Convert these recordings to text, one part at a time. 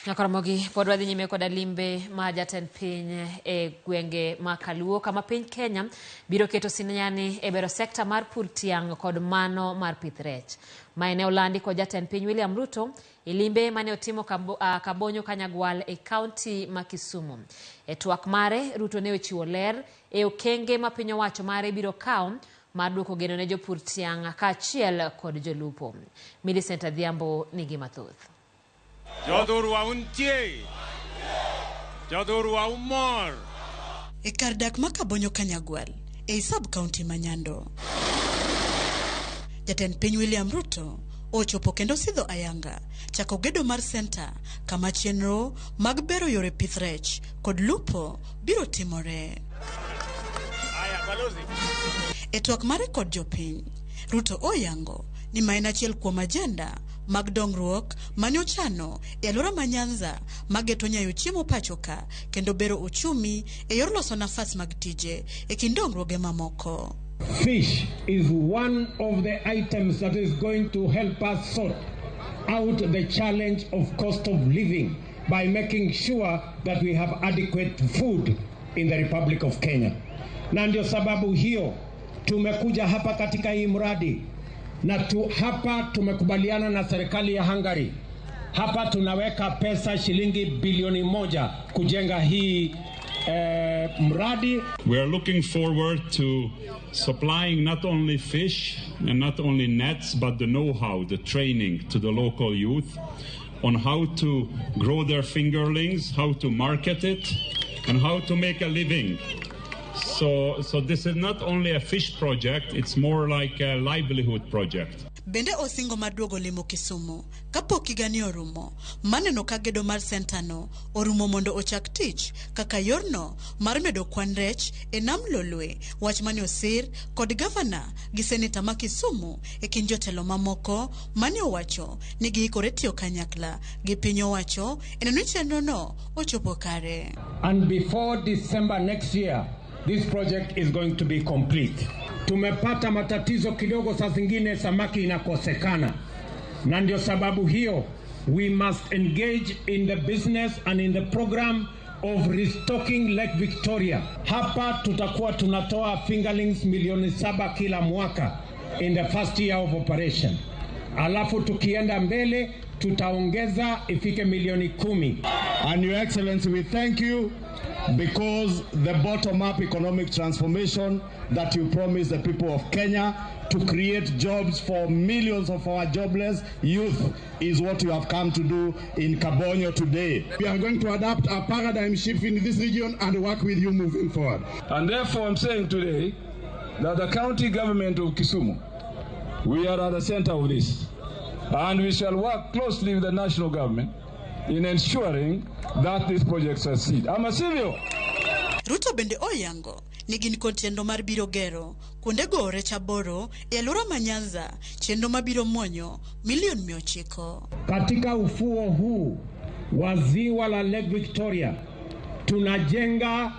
Nyakoromogi pod wadhi nyime koda limbe ma jatend piny e gwenge ma Kaluo kama piny Kenya biro keto sinani e bero sekta mar pur tiang' kod mano mar pith rech. Mae ne olandi kod jatend piny William Ruto e limbe mane otimo Kabonyo Kanyagwal e kaunti ma Kisumu. E twak mare, Ruto ne ochiwo ler e okenge ma piny owacho mare biro kawo mar duoko geno ne jopur tiang' kaachiel kod jolupo. Millicent Adhiambo nigi mathoth. Jothurwa untie, jothurwa umor. E kar dak ma Kabonyo Kanyagwal ei sub county ma Nyando. Jatend piny William Ruto ochopo kendo sidho ayanga chako gedo mar senta kama chenro mag bero yore pith rech kod lupo biro timore. E twak mare kod jopiny, Ruto oyango ni ma en achiel kuom ajenda mag dongruok mane ochano e alwora ma Nyanza mageto nyayo chiemo pacho ka kendo bero uchumi e yor loso nafas mag tije e kind dongruoge mamoko. Fish is one of the items that is going to help us sort out the challenge of cost of living by making sure that we have adequate food in the Republic of Kenya. Na ndio sababu hiyo tumekuja hapa katika hii mradi na hapa tumekubaliana na serikali ya Hungary. Hapa tunaweka pesa shilingi bilioni 1 kujenga hii mradi. We are looking forward to supplying not only fish and not only nets, but the know-how, the training to the local youth on how to grow their fingerlings, how to market it, and how to make a living. So this is not only a fish project, it's more like a livelihood project. Bende osingo mar duogo limo Kisumu kapok higani orumo maneno ka gedo mar sentano orumo mondo ochak tich kaka yorno mar medo kwan rech e nam Lolwe, wach mane osir kod gavana gi seneta ma Kisumu e kind jotelo mamoko mane owacho ni giikore tiyo kanyakla gi piny owacho e neno ni chenrono ochopo kare. And before December next year, this project is going to be complete. Tumepata matatizo kidogo, saa zingine samaki inakosekana, na ndio sababu hiyo we must engage in the business and in the program of restocking Lake Victoria. Hapa tutakuwa tunatoa fingerlings milioni 7 kila mwaka in the first year of operation, alafu tukienda mbele tutaongeza ifike milioni 10. And Your Excellency, we thank you because the bottom-up economic transformation that you promised the people of Kenya to create jobs for millions of our jobless youth is what you have come to do in Kabonyo today. We are going to adapt a paradigm shift in this region and work with you moving forward. And therefore, I'm saying today that the county government of Kisumu, we are at the center of this. And we shall work closely with the national government in ensuring that this project succeeds. Ama sivyo? Ruto bende oyango ni gin kod chenro mar biro gero kuonde goyo rech aboro e alwora ma Nyanza, chenro mabiro muonyo milion 900. Katika ufuo huu wa ziwa la Lake Victoria tunajenga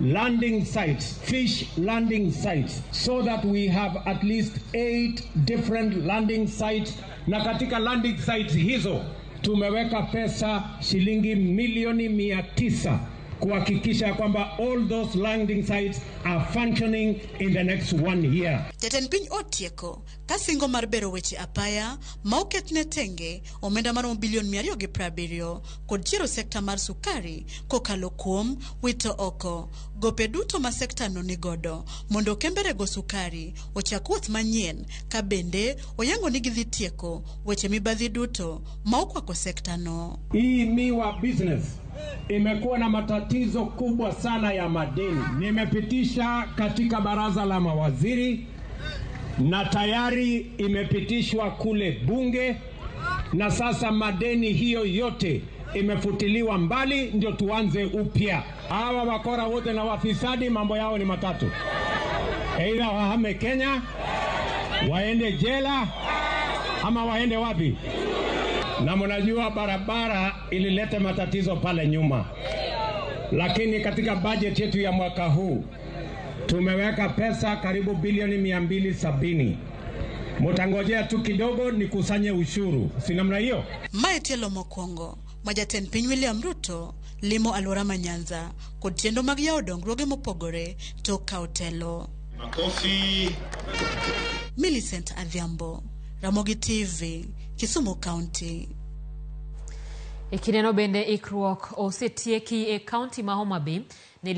landing sites, fish landing sites, so that we have at least eight different landing sites, na katika landing sites hizo tumeweka pesa shilingi milioni 900 kuhakikisha kwamba all those landing sites are functioning in the next one year. Jatend piny otieko ka singo mar bero weche apaya ma oketne tenge omenda maromo bilion 270 kod chiero sekta mar sukari kokalo kuom wito oko gope duto ma sekta no nigodo mondo kembe rego sukari ochak wuoth manyien, ka bende oyango ni gidhi tieko weche mibadhi duto ma okwako sekta no. Hii miwa business imekuwa na matatizo kubwa sana ya madeni. Nimepitisha katika baraza la mawaziri na tayari imepitishwa kule bunge, na sasa madeni hiyo yote imefutiliwa mbali, ndio tuanze upya. Hawa wakora wote na wafisadi mambo yao ni matatu: aidha wahame Kenya, waende jela, ama waende wapi? Na mnajua barabara ilileta matatizo pale nyuma, lakini katika bajeti yetu ya mwaka huu tumeweka pesa karibu bilioni 270. Mutangojea tu kidogo nikusanye ushuru, si namna hiyo? Mae tielo mokwongo ma jatend piny William Ruto limo alwora ma Nyanza kod chenro mag yawo dongruoge mopogore tok kawo telo. Makofi. Millicent Adhiambo, Ramogi TV, Kisumu County. E kindeno bende ikruok osetieki e kaunti ma Homa Bay ne